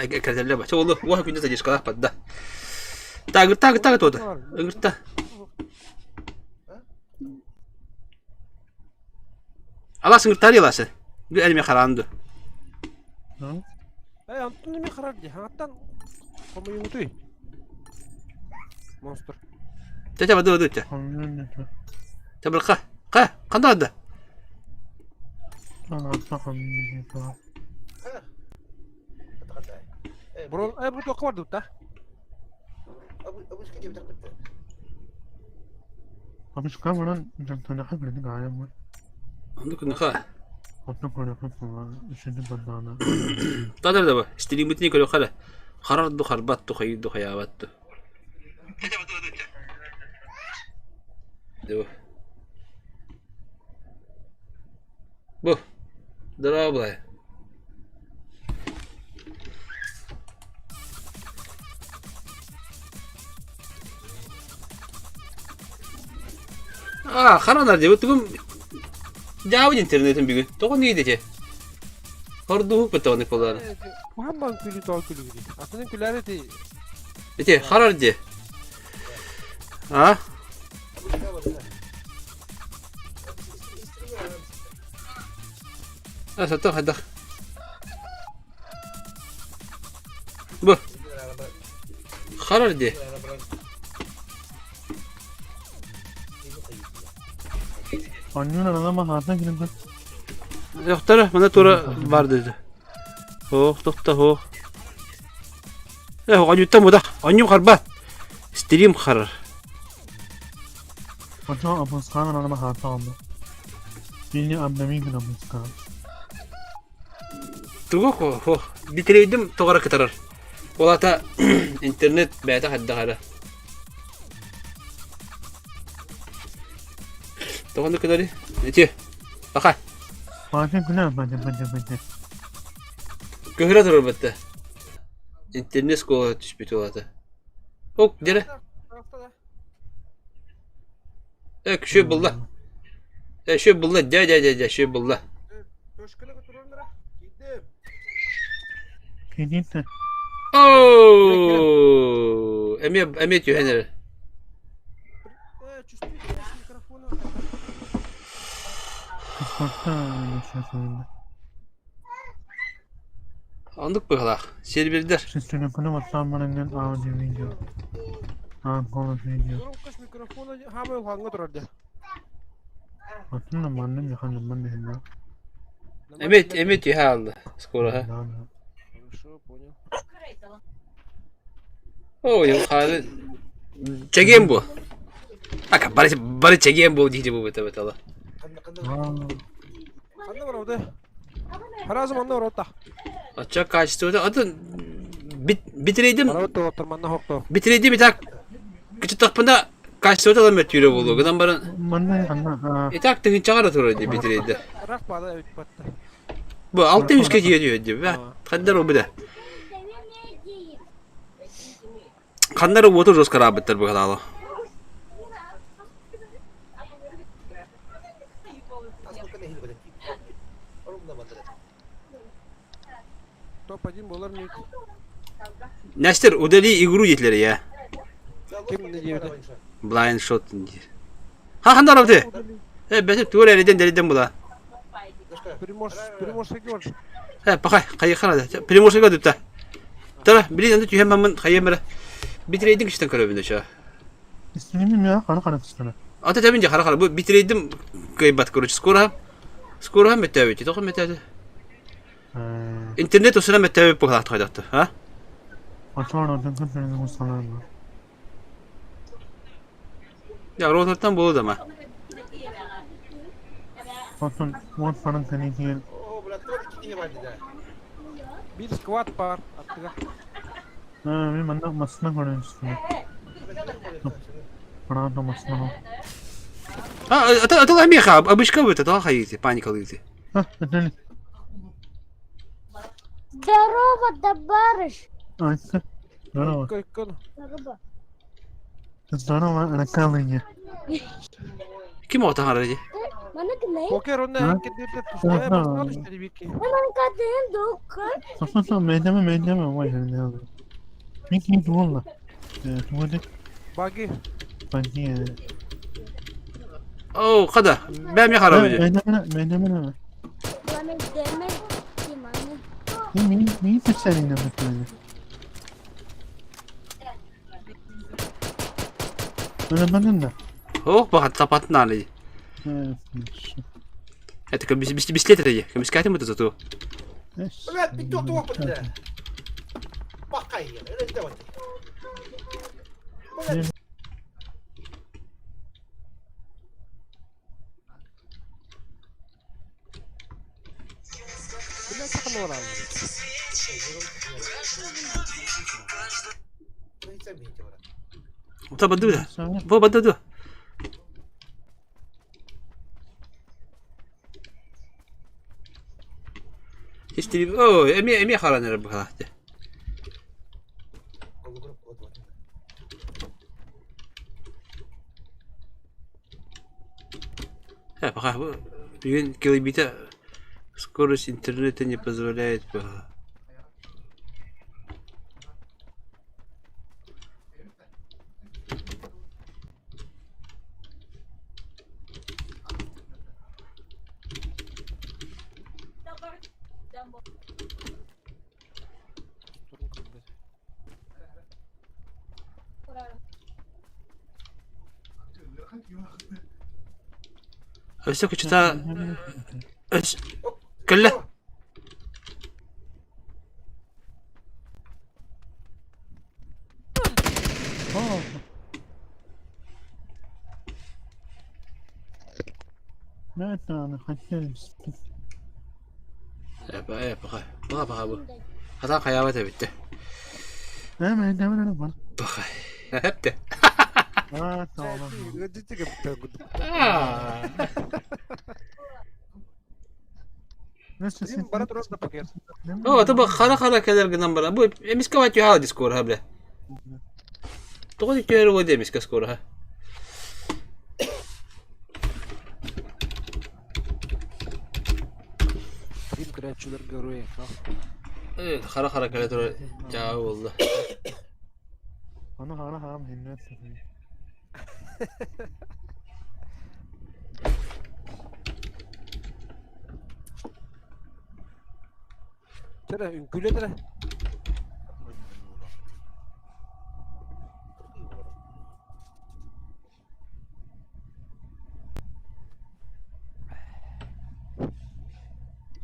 Кэтэллэ ба. Чоолу, уоха күндү задержкалаах барда. Та ыгырта ыгырта туота. Ыгырта. Алас ыгыртари аласы. Бу элме хараанды. Эй, Антон неме харар ди. Хаңаттан хомуйуҥутуй. Монстр. Тете бады бады те. Табырка. Ка, канда бады? Бро, эй, бу тоққа барды да. Тадар да стримитini көрө хара. Харар ду харбат ду хайыр ду хаябат ду. Бу. Здорово, А, харанар дебит тугум жаабын интернетин бүгүн. Тоҕо не дете? Хордуһук бытыгыны болар. Маман күлү тоо күлүгү. Атынын күләр эти. Эти харар де. А? А, сато хайдах. Бу. Харар де. Yoxtara, mana тура бар dedi. Хоох, тохта, хоох. Э, оонньуттан буда. Оонньуу харбат. Стрим харар. Тугу хо битрейдим тоҕо кытарар. Ол ата интернет бэйэтэ хайдах эрэ. Тоҕону кытары ити баха. Көһөрө турар бытта. Интернет школа түспүт ол ата. Ок, дere. Э, күшө булла. Э, шө булла, дя дя дя дя, шө булла. Оо, эмиэ эмиэ түһэн эрэр. Оннук быһалаах. Сервердэр. Эмиэ эмиэ түһэ хаалла скоро. Ой, хаалы чэгиэн буо. Ака бары бары чэгиэн буо дии бу быта бытала. Ханна барабыт? Харазым онно барабыт Оччо качествота атын битрейдим Барабыт толоттор манна хокто. битрейдим итак кычытахпына качествота ла мөттүүрэ буолуо гынан баран итак тыһынчаҕа турар дии битрейде. Рах бада эбит батта. Бу алты үскэ тиийэ түһэ дии. Хандар ол бida. Ханнар уоту жестко араабыттар бу каналы. Топ-1 болар мид. Нәстер, удали игру диэтилэр я. Ким не диэбитэ? Blind shot диир. Ха хандар абыты. Э, бәтеп тугар эриден дэриден була. Приморс, Приморскайга бар. Э, пахай, хайыхара да. Приморскайга дүпта. Тара, билин аны түһэн мамын хайым эрэ. Битрейдин кичтен көрөбүн өчө. Ата тэбин же хара хара бу битрейдим кыйбат короче скоро скоро метәбит. Тоқы метәбит. Интернет усына метәбит бу халат хайдатты. А? Я роутертан болду ма. Биир сквад баар аттыга. А, это это меха, обычка вы это хайите, паника лыйте. Здорово, товарищ. Кон. Здорово. Ким ота харады? Покер онно эн кирдиирдэ тустая бастаан истэрибикки. Баги. Оо, хада, бэм харабы. Ох, баҕат сапатын аалый. Это бистилет это көмүскээтим это зато. Та бадуда. Во бадуда. Истири о эми эми хараныр бухалахты. Пока бүгүн килобита скорость интернета не позволяет пока. Өссө кучута өс кэллэ. Баха баха бу. Хата хайаабат эбиттэ. Баха. Эпте. О, это хара хара кэлэр гынан баран. Бу эмискэ бат түһэ дискорха бля. Тоҕо түһэр уо эмискэ скороха. Стрим көрөөччүлэргэ уруй-айхал. Хара-хара кэлэ турар дьаа буолла. Ону хара хаам хиннэт сытый. Чэрэ, үҥкүүлэт эрэ.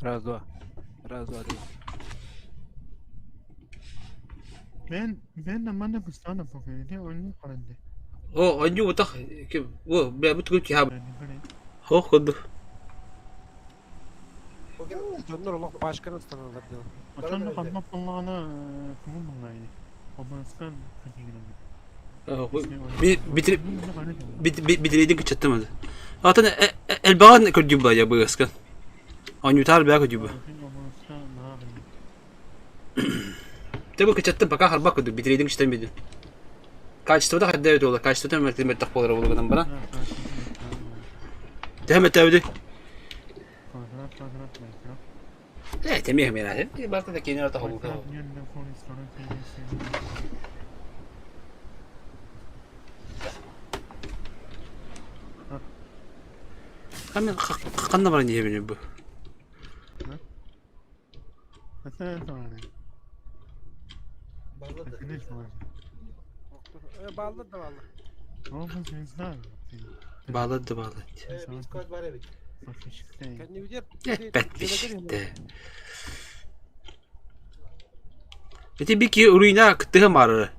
Раз, два. Раз, два, три. Мен мен манна быстана покойде ойну харанде. О, онньу утах о, бля, бу тугу киһа. Хох курдук. Дьоннор олох пачканы ыстаналлар дьон. Очонно ханна боллаҕына кумун буллаайы. Обанскан Битирейдин кычаттым ады. Атын элбаҕын көрдүүр баайа быгаска. Оонньуутаар баа көрдүүр. Те бу кычаттым пока харбак көрдүк битирейдин кычтан бидин. Качествода хайда эбит буолар, качествота мөлтөх буолар буолугунан баран. Төһө мөттөөбүтүй? Э, тэмиэ миэнэ. Барта да кине ата холука. Ханна ханна баран иһэбин бу? Бааллар да бааллар. Бааллар да бааллар. Эппэт Ити бики уруйна кыттыһа маарара.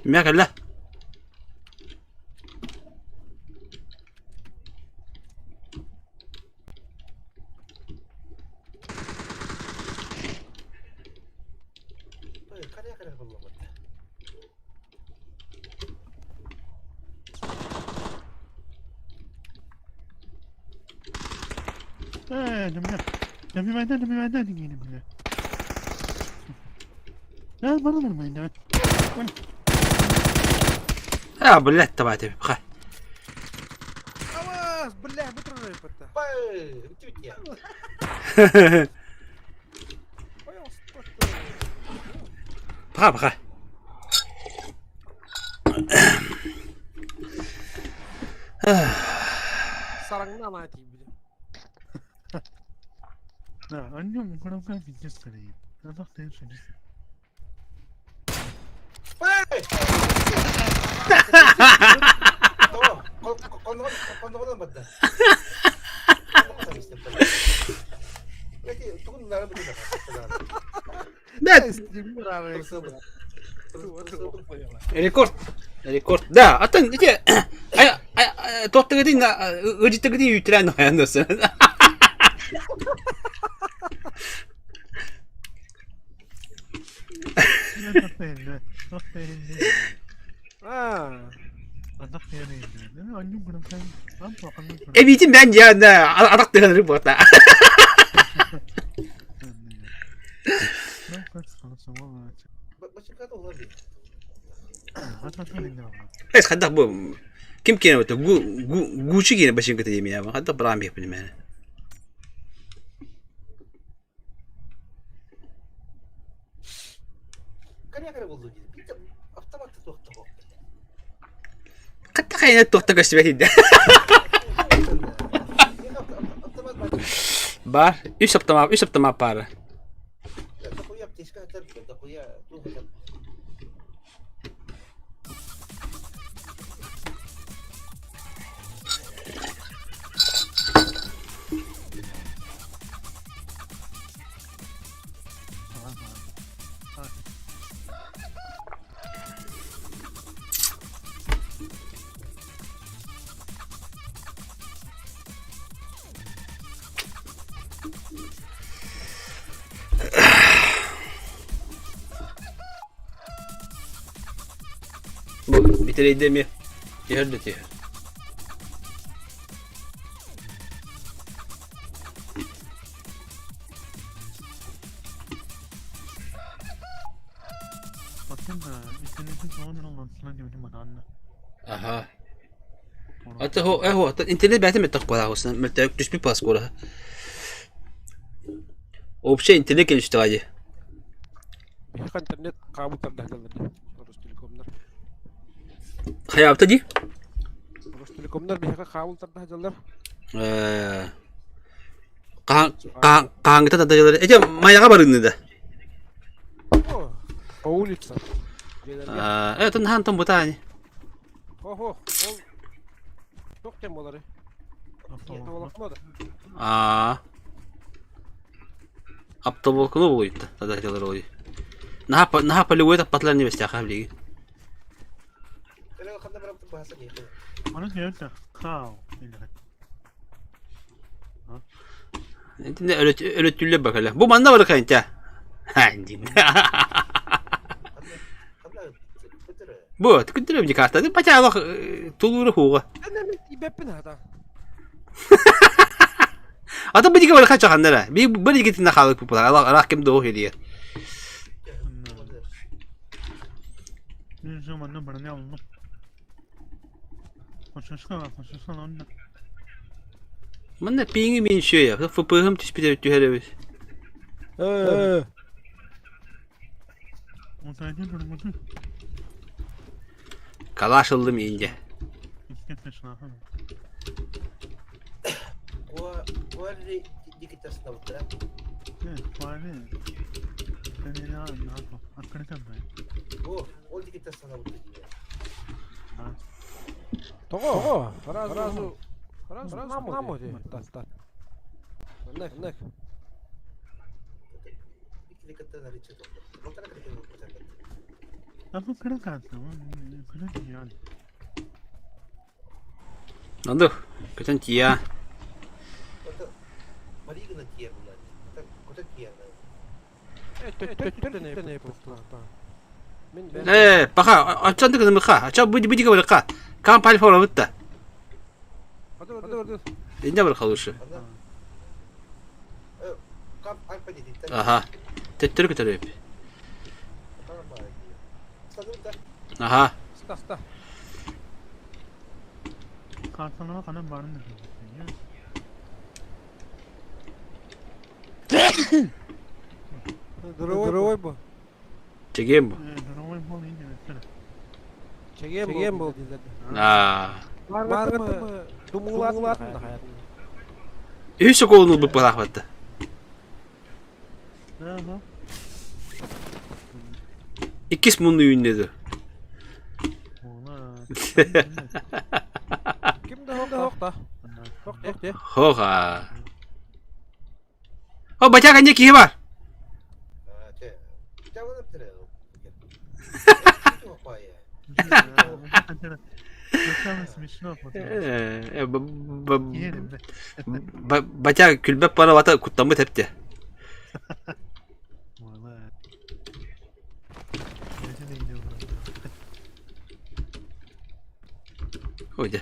Мэ кэллэ. А, блядь, давай тебе, пхай. Пха, пха. Сараҥнаан тиийбитим. Бэт! Рекорд. Рекорд. Да, атын ити туохтагытын ыдьытыгытын үүтүрэн ноһоян Эбиитин бээн дьиэ атах тыһаныры буота. Эс хайдах бу ким киэнэ бу Гуччи киэнэ бачыҥката диэмэ хайдах быраан биэппин мээнэ. Хатта хайа туохта көстүбэт инде. Бар, үс автомат пара. Бу битэрэйдэ эмиэ түһэр да түһэр. Аха. Ата хо эхо интернет бэйэтэ мөлтөх буолаах мөлтөөк түспүт паскуораһа. Вообще интернет кэлиштэҕэ дии. Биһиэхэ интернет хаабыл тардаһаллар дии. Ростелекомнар. Хайаабыта дии? Ростелекомнар биһиэхэ хаабыл тардаһаллар. Э хаһааҥҥыта тардаллар. Эти Майаҕа барыыны да. По улице. Э, это наһаан томбута ини. Охо, ол туох диэн буоларый? Аа. Оптоволокно буолуйда, тогда ой. Наһаа наһаа полевой таппатылар не бэстээхэ билиги. Итиннэ өлөттүүллэр бакале. Бу манна бары кайнта. Бу күндүрэ бiji карта. Пачаалах тулуура хуга. Ибеппин хата. Ата бу диге барыха чаханнара. Би бу диге тинна халык пупала. Алах арах ким доо хелия. Манна пиҥи мин шөйө. ФПХ-м түспүтэ түһэр эбит. Калаш ыллым иинде. Тоҕо? Сразу сразу наму дии таста. Оннук. Онду көтөн тиийэ. Ээ, паха, аччан гынымыха, ача бу бу диге барыка. Кам паль фора бытта. Инде бар халышы. Аха. Төттөрү көтөр эбит. Аха. Карталара ханан баарын да Здоровой бу. Чэгиэн бу. Здоровой бол индивидуально. Чэгиэн бол дииллэр. Аа. Мааргытымы думуулаатын да хайатын. Үһүс сокуолун ылбыт быһаахпатта. Ага. Иккис мунну үүннэ дуо? Ким да хоох да. Хоох да. Хоох аа. О, батяга не киһи бар. Батя күлбэт бара бата куттаммыт эпте. Ой, дьэ.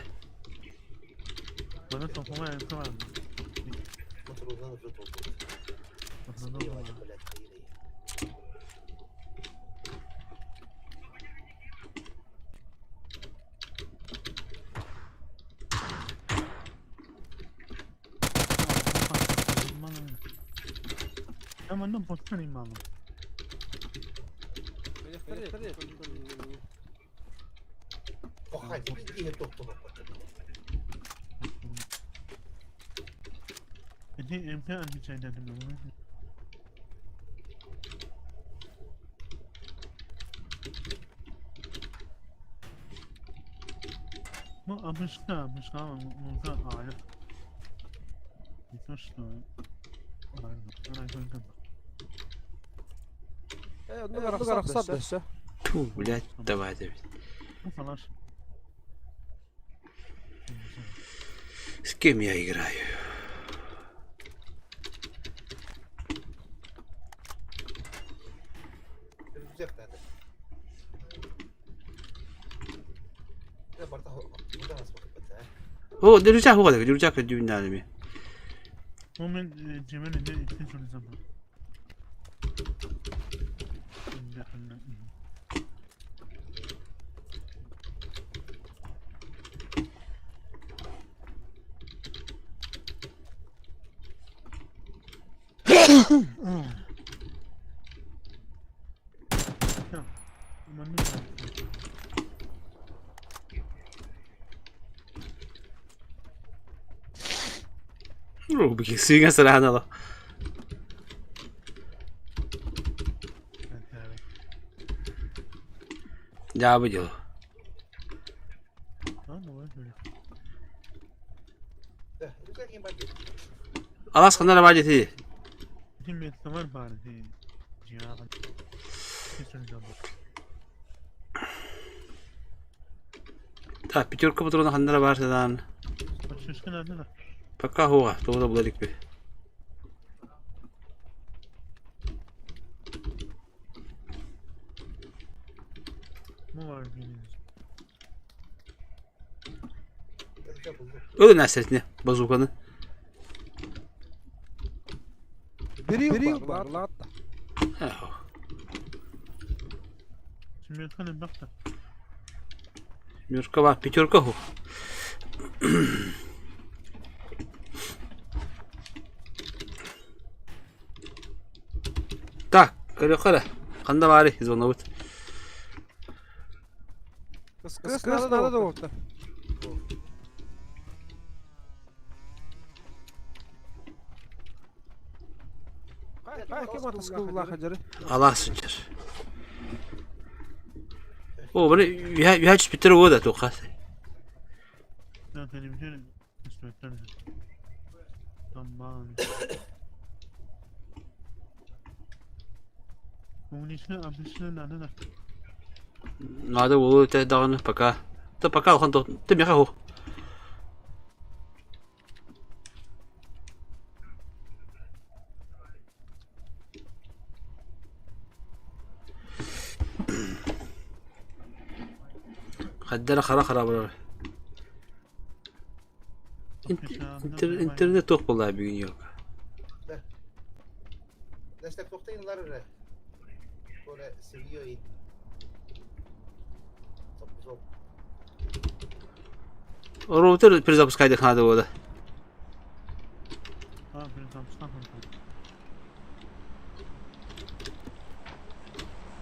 Тьфу, блядь, давай, Давид. С кем я играю? О, рюкзак угадаг, рюкзак дүүннээми. Сыыга сыраанало. Дьаабы дьыл. Алас ханара баар дии. Так, пятерка патрона ханнара баар садаан. Пока хуга, тугу да була иликпи. Ылын әсәтіне базуканы. Бери бар лаатта. Пятерка бар, пятерка ху. Так, көрө-көрө. Ханна баары звонобут. Кыс надо да болта. Ким атаскылла хажары? Алаас сылдьар. О, бары үһэ түспүттэр уо да туохха. Наада буолуо этэ даҕаны пока. Да пока улахан ты миэхэ уһу. Хайдара хара-хара барар. Интернет туох буолла бүгүн Йорк? Нэстэ туохтайынлар эрэ. Коля Сергей Топ Роутер перезапускайдых надо было. А, перезапускай.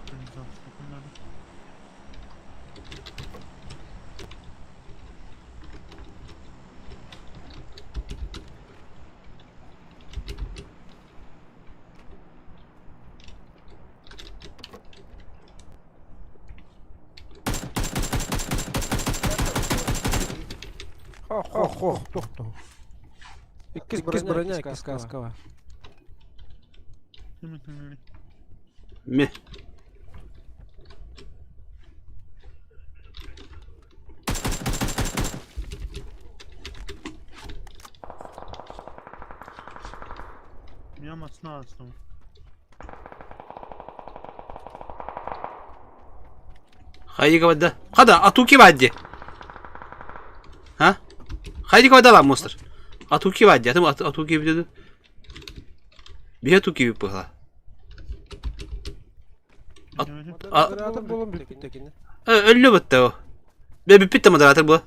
Перезапускай надо. Хох, тохто. Иккис броня, иккис каскава. Ме. Меня мацна основа. Хайдика бадда. Хада, атуки бадди. Ха? Хайдика бадда ла монстр. Атуки бадди. Атым атуки биледи. Биһи атуки биппыһа. Модератор буолан бүппүт кини. Өллө бытта о. Бе бүппүт да модератор бу.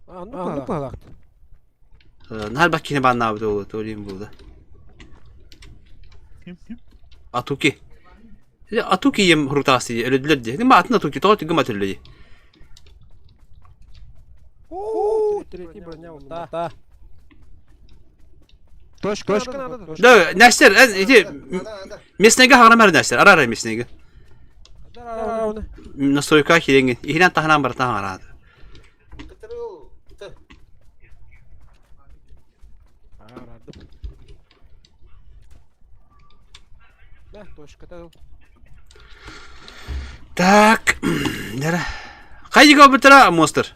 Анны палакт. Наар баккини бааннаабыт ол тоолиин буолда. Ким ким? Атуки. Атуки ем хурутаас дии өлөдүлэр дии. Ма атын атуки тоҕо түгүм атөллө дии. Оо, третий броня умната. Точка, точка надо. Да, Нәстер, ити местныйга хаҕанамар Нәстер, арара местныйга. Настройка кириҥин, иһинэн таһынан барытан хаҥараады. Так, Хайдика бутара монстр.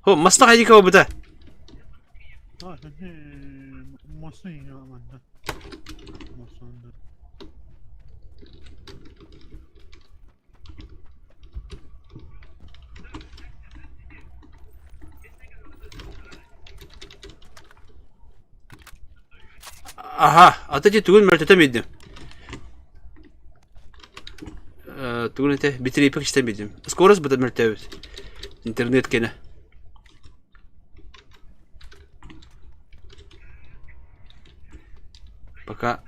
Хо, масна хайдика бута. Аха, ата ти тугун мөлтөтө мидим. Тугун этэ битрипик истэн бидим. Скорость быта мөлтөөбүт. Интернет кэнэ. Пока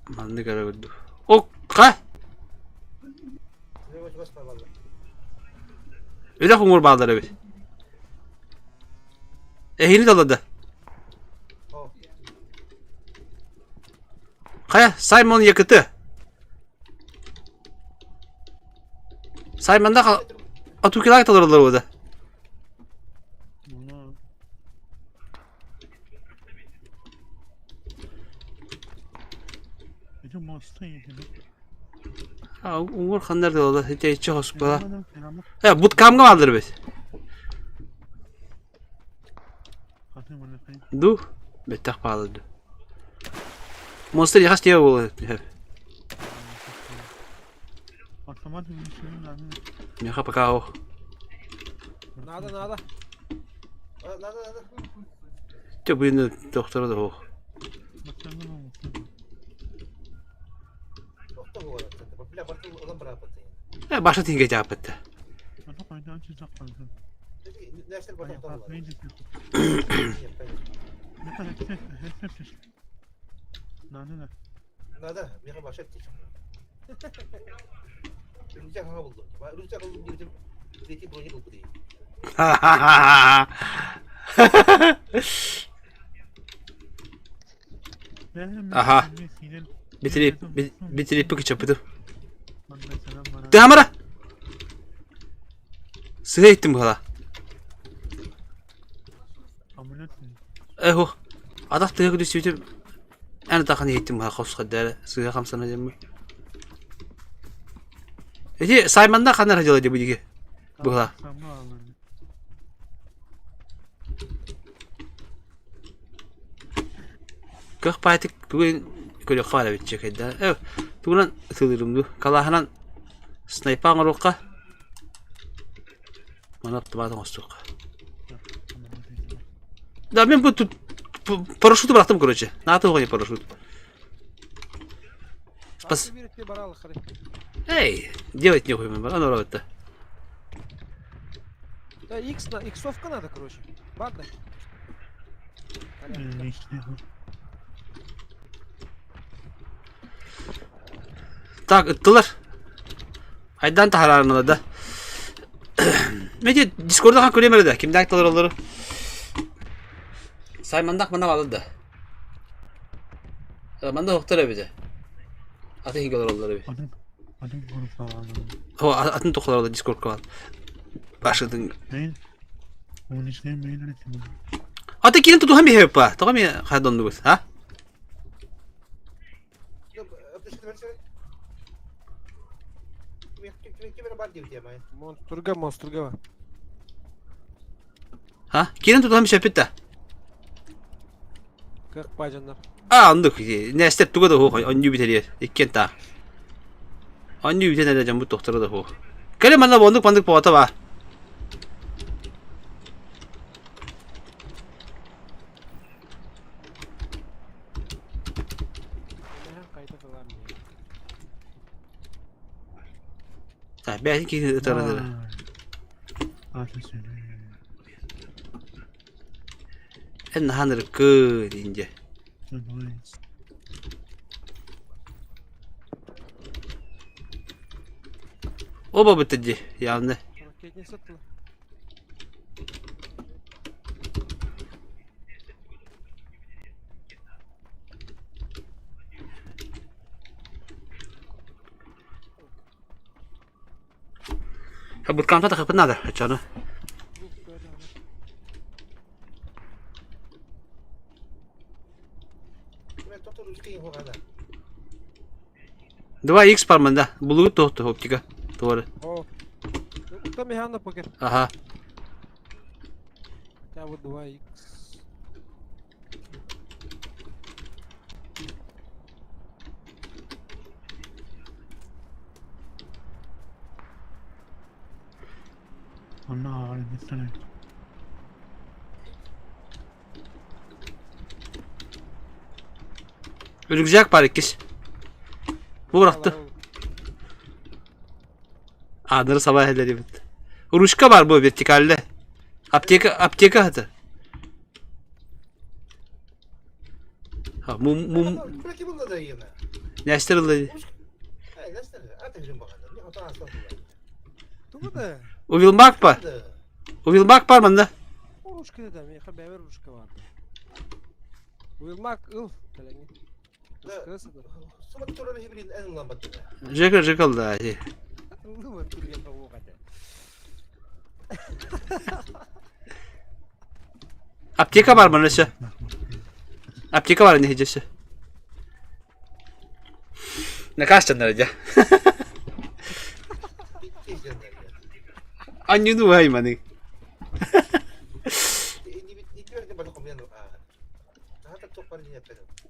маннык эрэ курдук. Окка! Үрэх уҥуор бааллар эбит. Эһиини талларда. Хайа, Саймон Якыты. Саймонда атукилар таларалар ода. Уҥуор ханна эрэ талалар, ити иччи хоспула. Э, буткамга бааллар эбит. Ду, бэттэх бааллар ду. Монстр яхас тиэ буолар. Миэхэ пока ох. Надо, надо. Надо, надо. Чэ, быйыны тохторо да ох. Э, баша тиҥгэ дьааппытта. Надо, миэхэ баша Рюкзак хаҥа булдум. Рюкзак ыллым диэбитим, третий броник ылбыт ии. Аха. Битирип битириппи кычаппытым. Тыамара! Сыһа иттим быһала. Эхо. Атах тыа күдүсүтүм. Эн атахын иһиттим быһа хос хаддара сыһа хамсана дьэммин. Эти Саймонда ханна дела дебудиги? Быһала. Көх паайтык тугун көрүөххэ баар эбит чэкэйдэ. Э, тугунан ытылыырым дуу? Калааһынан снайпа оҥоруохха. Маны аптамаат оҥостуохха. Да, мен бу тут парашюту бырахтым, короче. Наата оҕо парашют. Спас. Эй, делать нехуй мен бар, ана это. Да, X на иксовка надо, короче. Ладно. Так, ыттылар. Айдан таһаарармала да. Меди Дискорда хан көрөм да. Кимдәк талар олары. Саймандах мана алды да. Манда хоқтар эбите. Атын хиге олар эби. Атын атын konuşmalar. О, атын тоқлар алды Дискордка бар. Башыдың. Мен onun içine mail üretim. Аты кирен тутухан бихе па. Тоға мен хайдонды быз, а? Монстрга, монстрга. А? Кирен тутухан бихе питта. Как бажандар. А, ондук. Нәстеп туга да хо, онню битерер. Иккен та. Онню битен әле жамбы тоқтыры да хо. Кәле манна бондук мандык бота ба. Так, бәйін кейін ытарады. Атын söyle. Эн ханыр кы динде. Nice. Оба бітті явно. Ракетница тла. Буткамта тахып надо, ачаны. Два икс парманда. Булугу тохту оптика. Doğru. О. Там я на покер. Ага. Хотя бы 2 х. Anna ağrı mesela. Рюкзак бар иккис. Бу бырахты. Адыры сабай хелleri бит. Ручка бар бу вертикальде. Аптека, аптека хаты. Ha, mum mum Нәстер Туга да. Увилмак па. Увилмак бар манда. Ручка да, мен хабар ручка бар. Уилмак ыл. Кәләңе. Жека жекал да. Аптека бар мында ше. Аптека бар не хеджесе. Накаш чандар жа. Анюну вай маны.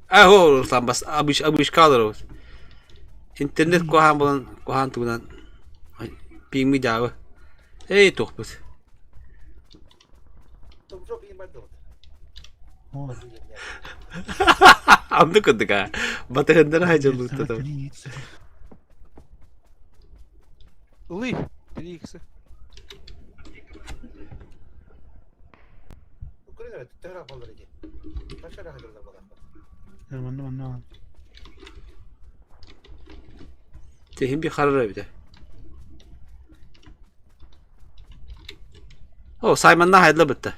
А хо Руслан бас абыш абыш калыр. Интернет кухан болан кухан тугунан пиңми жабы. Эй тохпут. Анды кындыка. Батыгындар хайжылды там. Лы. 3 х. Manna manna. Tehim bir харара бите. О, Саймонна хайдла битте.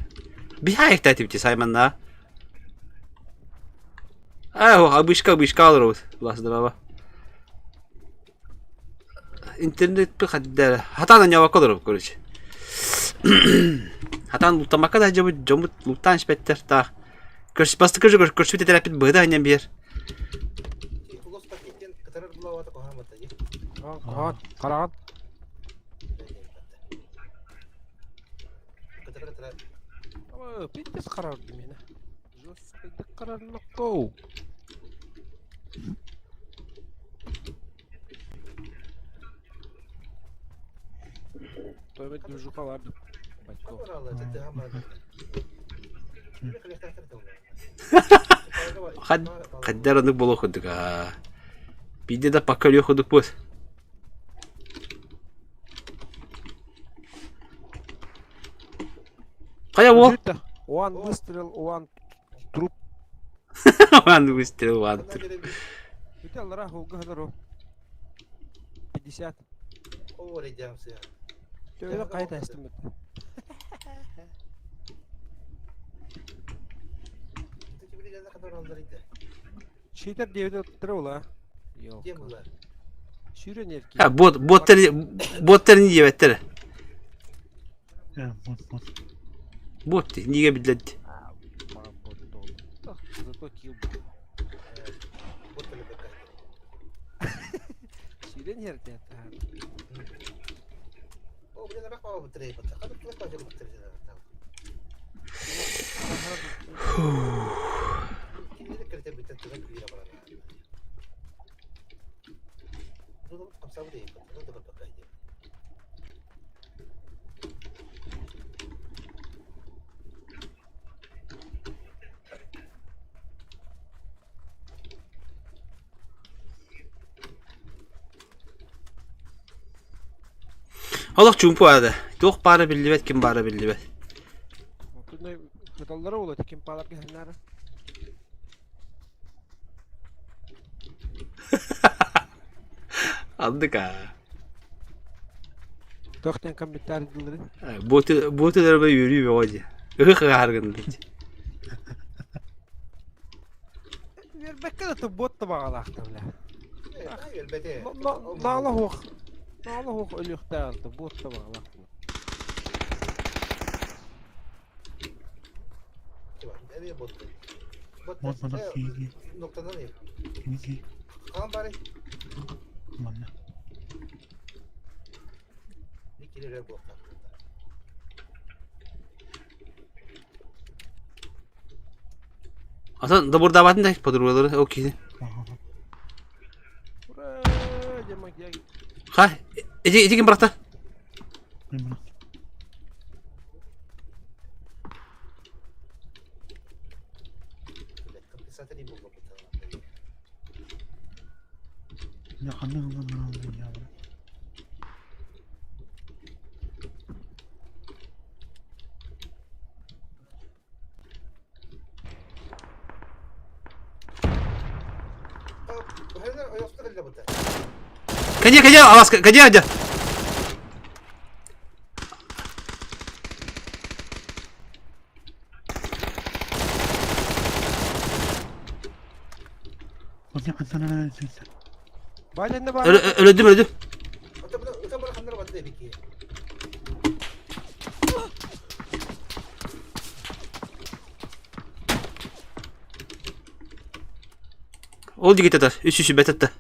Би хайхта типти Саймонна. А, о, абышка абышка алыр Лаздырава. Интернет би хаддар. Хатан нявак олор, короче. Хатан луттамакка да жабы жомут луттан шпеттер та. Көрс басты көрс көрс бите терапит быда аням бер. Караган. Пиздец карар мени. Жесткий карар нокоу. Той движуха ларды. Хайдах оннук буолуох курдук аа. Биирдэ да пока өлүөх курдук буол. Хайа уол? One выстрел, one труп. One выстрел, one труп. Бүтэ аллара холга хатар 50. Төбөлө хайа тастым бит. Читер диэбит оттар Ёлка. Сүүрэн эрки. Ha, бот боттар боттар диэбэттэр. Бот бот. Бот ниге биллэрди. Зато килл. Сүүрэн эрти. Олох чуумпу аада. Туох баара биллибэт, ким баара биллибэт. Кыталлара буолуо ким пааларга ханнаара. Алдык аа. Туохтан комментарий дыллары? Буотуларба үөрүү бөҕө дии. Ыһык ыһааргын дии. Үөрбэккэ да бот да баҕалаахта бля. Наала хуох. Наала хуох өлүөхтээх бот да баҕалаах. Бот бот киһи. Киһи. Манна. Асан добурдаабатын да подругалары ол киһи. Ура! Ха, ити ити ким бырахта? Кадя, кадя, алас, кадя, кадя. Өлөдүм, өлөдүм. Ол диги татар, үс үс бэтэтте.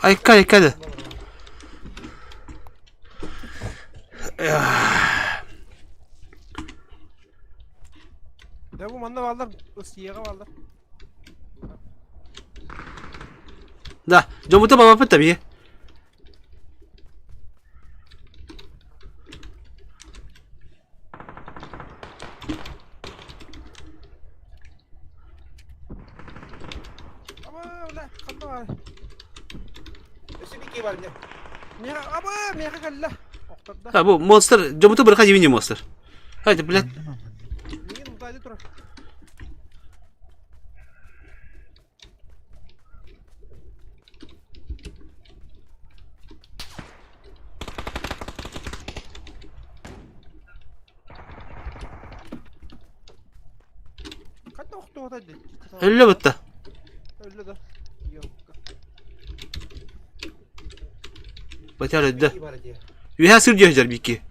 Айка, айка да. Дэ бу манна бааллар, ыстыйаҕа бааллар. Да, дьоммутун балаппыт да бие. Аба, бля, ханна баар? Миэхэ, аба, миэхэ кэллэ. Охтордо. А, бу монстр, дьоммутун бырха дибини монстр. Хайда, блядь. Миигин утаайда турар. Ханна охтуота дии? Өллө бытта. Өллө да. Ёлка. Батяр өлдө. Үһэ сыр дьөһдөр бикки.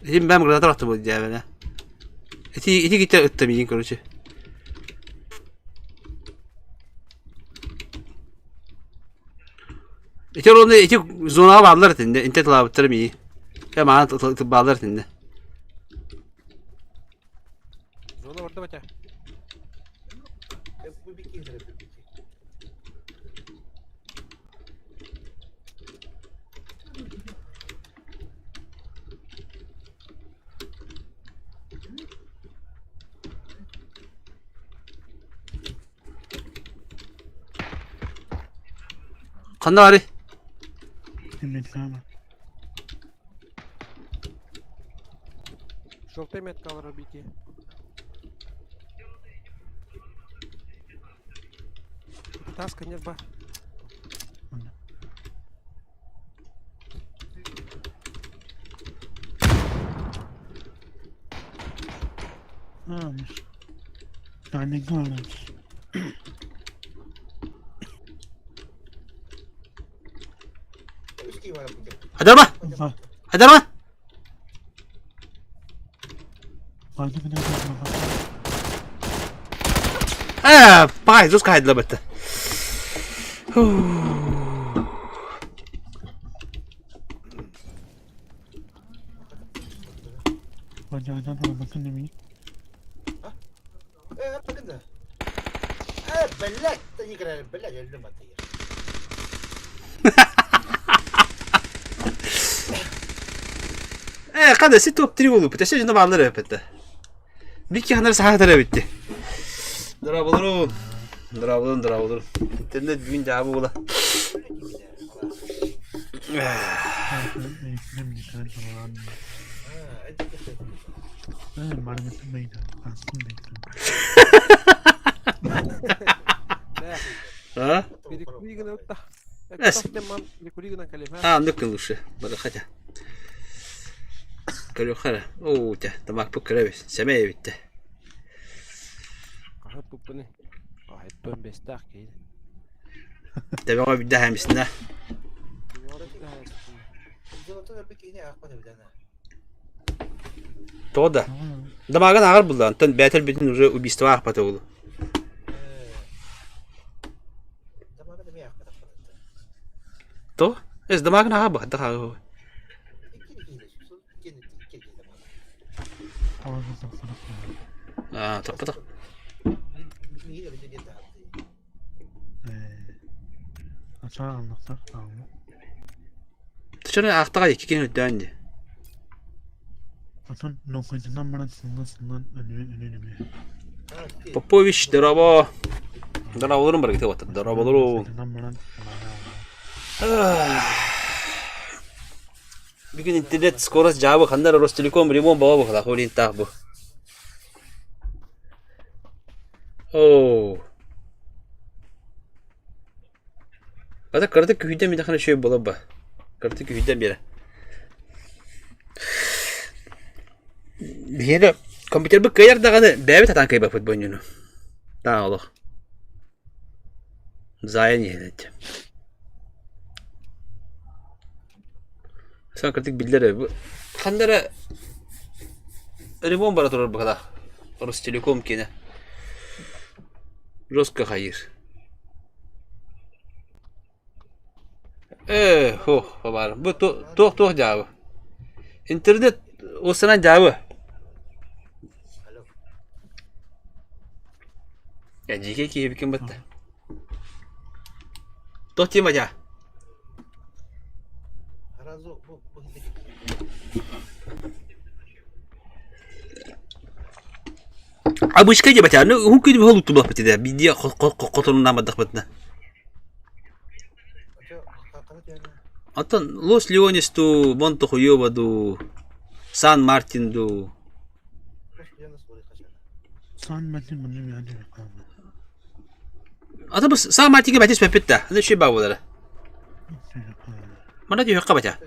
Итин бэм граната охтубут дьээбэнэ. Ити ити китэ ытта миигин короче. Ити ону ити зонаҕа бааллар итиннэ интэ тылаабыттара миигин. Э маана бааллар итиннэ. Зона барда батя. Ханна баарый? Мин Желтый метка робите. Таска нет ба. Адарма! Адарма! Ээ, паай, жестко хайдыла бэтте. Ээ, хана си топ 3 болуппут. Өссө дьоно бааллар эппэтэ. Бикки ханар саха тара битти. Дорооболорун. Дорооболорун, дорооболорун. Интернет бүгүн дьаабы була. А? А, ну лучше. Хотя. Көрүөххэ Оо, те, тамаакпыт көрөбүт, сэмэй эбит Хаһыппыппыны. Аһыттан бэстээх киһи. Тэбэҕэ биирдэ аһааммысына. Тоҕо да? Дамаагын ааҕар булла, онтон бээтэр бүтүн уже убийство аахпата буолу. То? Эс дамаагын ааҕар баһдах ааҕы. Аа, таппатах. Тычаны аахтаҕа икки киһи өйдөөн дии. Попович, здорово. Здороволорун баргыта батыр. Здороволорун. Бүгүн интернет скорость дьаабы ханна эрэ Ростелеком ремонт баҕа быһалаах ол таах бу. Оо. Ата кыратык күһүйдэн бидэххинэ үчүгэй буолар ба. Кыратык күһүйдэн биэрэ. Биһиэнэ компьютербыт кыайар даҕаны бэйэбит сатаан кыайбаппыт бу онньуну. Таах олох. Зайан иһэн этэ. Сан кырдьык биллэр ээ бу ханна эрэ ремонт бара турар быһыылаах Ростелеком киэнэ жестко хайыыр Ээ һуох баар бу туох туох дьаабы интернет уоссанан дьаабы Дьиикэй киһибикин бытта Туох тима дьаа Обычка диэбэтэ, аны уһун күнү быһа улуттубаппыт этэ, биирдии хотонунан бардахпытына. Оттон Лос Леонес дуу, Монтохуева дуу, Сан Мартин дуу. Ата бу Сан Мартинга бэтис бэппит да, аны үчүгэй баа буолара. Мана түһүөххэ батя.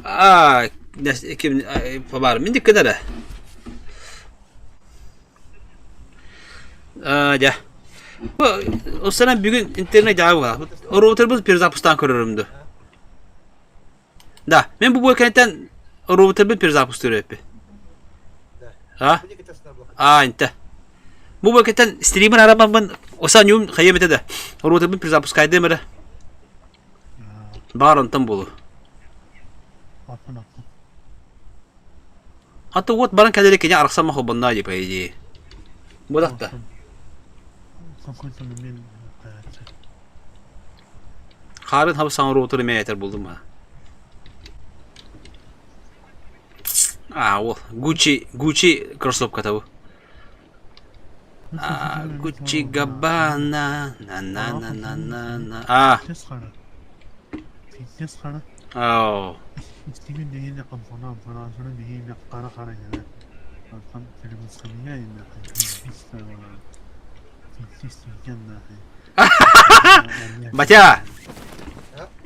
Аа, ким баар мин диккин эрэ. Аа, дьэ. Осанан бүгүн интернет дьаабы роутербын перезапустаан көрөрүм ду. Да, мен бу кэнтэн роутербын перезапустыыр эппи. А? А, инте. Бу кэнтэн стример арамаммын осан юм хайым этэ да. Роутербын перезапускайдым эрэ. Баар онтон буолу. А то вот баран кэлэри кини арахсама холбонноо дии по идее. Буолахта. Хаарын хабы саҥа роутер эмиэ этэр булдум а. А, ол Gucci Gucci кроссовката бу. А, Gucci Gabbana на на на на на на а Оо. Батя!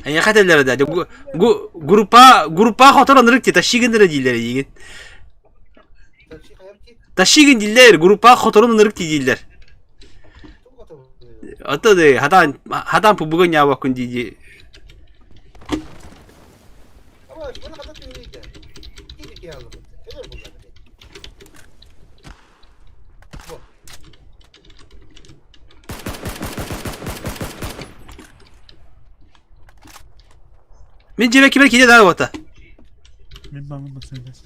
Эйиэхэ этэллэрэ да, группа группа хотор оннук ти тащигин эрэ дииллэр эйигин. Тащигин дииллэр, группа хоторун ынырык ти дииллэр. Ото да хатаан хатаан пубуга ньаабаккын дии дии. Мин дьиэбэр кимэр киирэ да буолта. Мин баҕам бассайдас.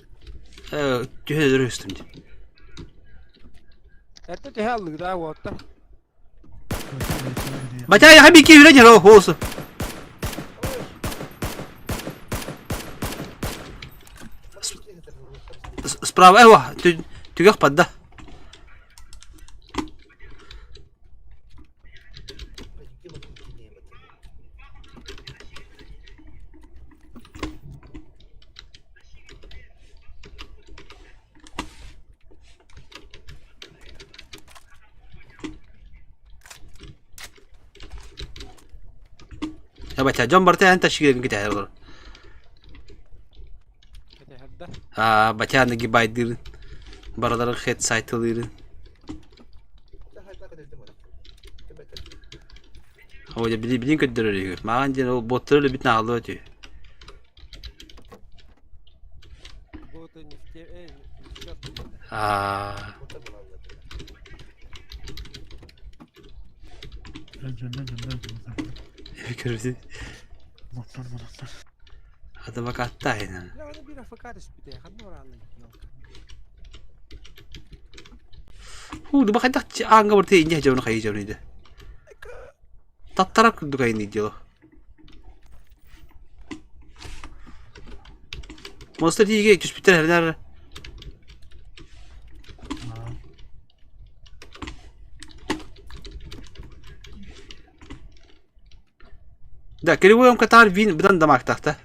Э, түһэ өлөр өстүм дии. Эрдэ түһэ аллыгыра уоттар. Батя, я хаби киирэ дьэ хоосу. Справа, эва, түгэх падда. Батя, дьон барыта эн тащигин кэтэһэр олорор. Кэтэһэрдэ. Аа, батя нагибайдыырын, барыларын хет сайтылыырын. Оо, дьэ, били билин көрдөрөр үһү. Мааҕын диэн ол боттары өлбүт нааллыа үтү. Боты не в те, эй, не в счет. Аа, көрбүтүн. Адвокатта айынан. Я аны бир афакар испите, ханна барааллай. Хуу, дуба хайдах аанга барта инде дьону хайы дьону иде. Таттара курдук айны дело. Монстр тиигэ түспүттэр эрнэр. Да, кривой катар вин быдан дамактахта.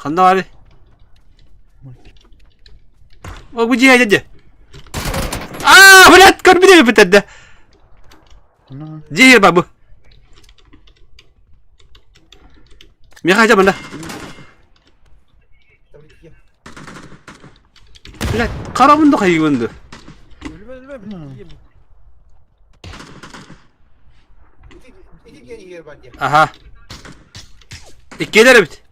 Ханна баарый? О, бу дьиэ дьэ. Аа, блядь, көрбүтэ бүтэрдэ. Дьиэ бабы. Миэхэ дьэ манна. Блядь, харабын да хайыыбын да. Өлүмэ өлүмэ билиим. Аха. Иккиэлэр эбит.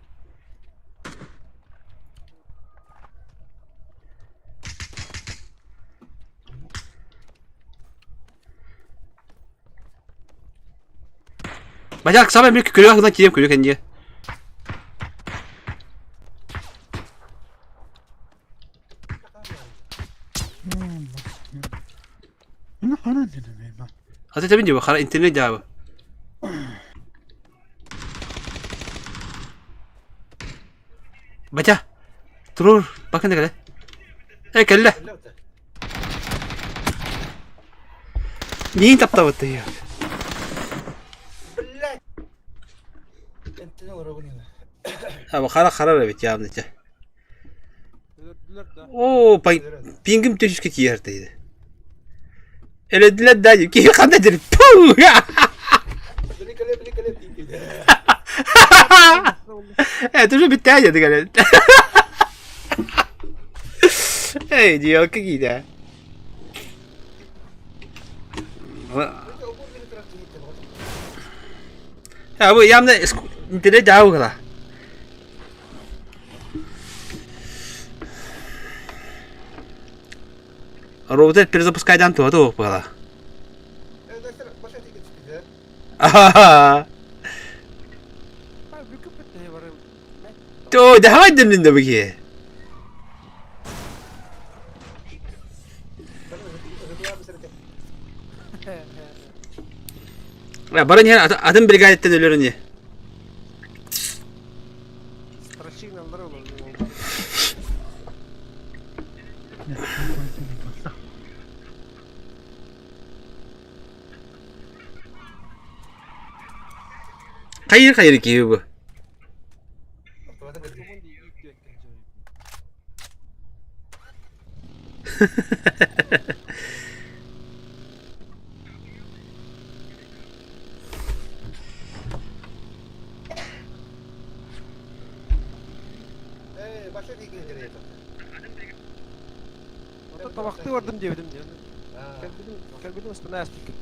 Бачак саамай бир күрүөх гынан кириэм күрүөх энниэ. Аты тэбин дии хара интернет дьаабы. Батя, турур, бакын кэлэ. Э, кэллэ. Миин таптабыт. Хара харар эбит явно те. Өлөрдүлэр да. Оо, пингим төсүскэ тиийэр дейді. Өлөдүлэр да киһи ханна дир. Это уже bitti dedi gene. Эй, диалка киирэ. Бу явно интернет дьаабыгала. Роботы перезапускайдан туһа туох буола. То, давай дымнын да быге. Баран иһэн атын бригадеттен өлөр ини. Хайыр хайыр киһи бу. Табахтыы бардым диэбитим диэн. Кэлбитим, кэлбитим ыстана ааспыт.